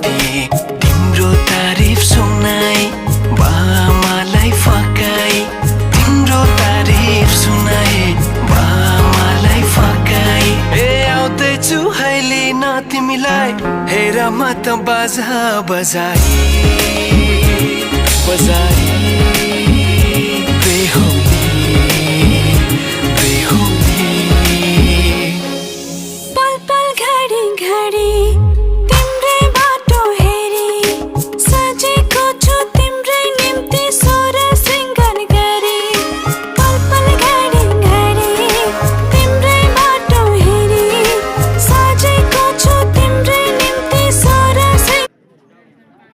दिए तिम्रो तारिफ सुनाई बामालाई फकाई तिम्रो तारिफ सुनाए बामालाई फकाई ए आउँदैछु अहिले न तिमीलाई हेर म त बाजा बजाई बजाई बेहो